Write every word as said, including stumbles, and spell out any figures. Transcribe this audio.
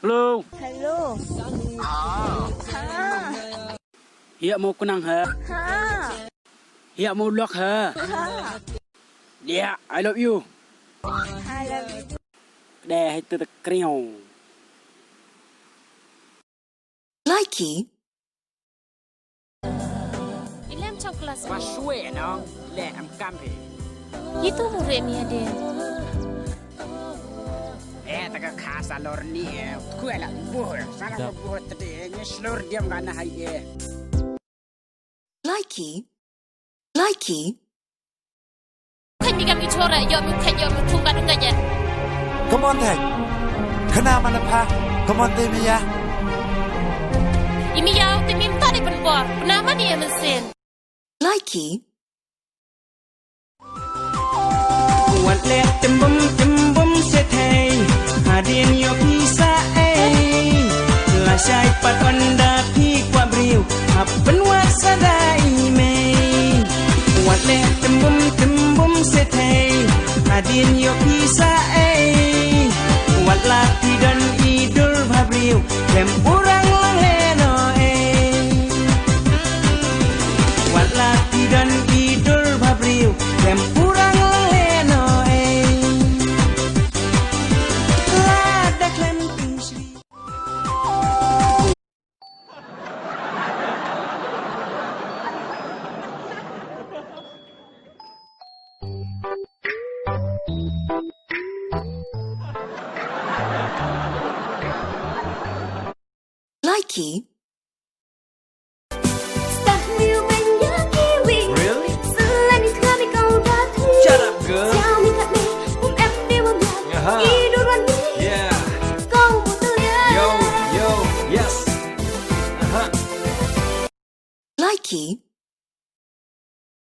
Hello. Hello. Ha. Hiya mo kunang ha. Ha. Hiya mo lok ha. Ha. Dia, I love you. I love you. Deh, itu the kriu. Likey. Ilem chau kelas. Wa shwe no, le am kam phi. Itu mu re mi ade. Eh, ta ka kha sa lor ni eh. Kue la buh, sa la buh tadi eh. Ngi shlur diam ka na hai eh. Likey. Likey. Khan mi kam mi chora, yo mi khan yo mi thung ka dunga jen. Come on, Thek. Khana mana pha. Come on, te mi ya. Imi ya, te mi mta de pen bor. Pena mani ya mesin. Likey. Wat leh tembum tembum sethei, hadien ïoh phi sa ei. Lashai pat ynda phi kwah briew, hap pynwad sa da i mei. Wat leh tembum tembum sethei, hadien ïoh phi sa ei. Wat la phi don i dur bha briew, lem urang lang leh no ei. Wat la phi don i dur bha briew, lem urang lang leh no ei. Lada khlem pynshri. Likey. Start new brand new Kiwi. Really? Selain itu kami kau dah. Shut up, girl. Xiaomi kat me, um, app dewa mya. Aha. Idur wan mi. Yeah. Kau butuh ya. Yo, yo, yes. Aha. Likey.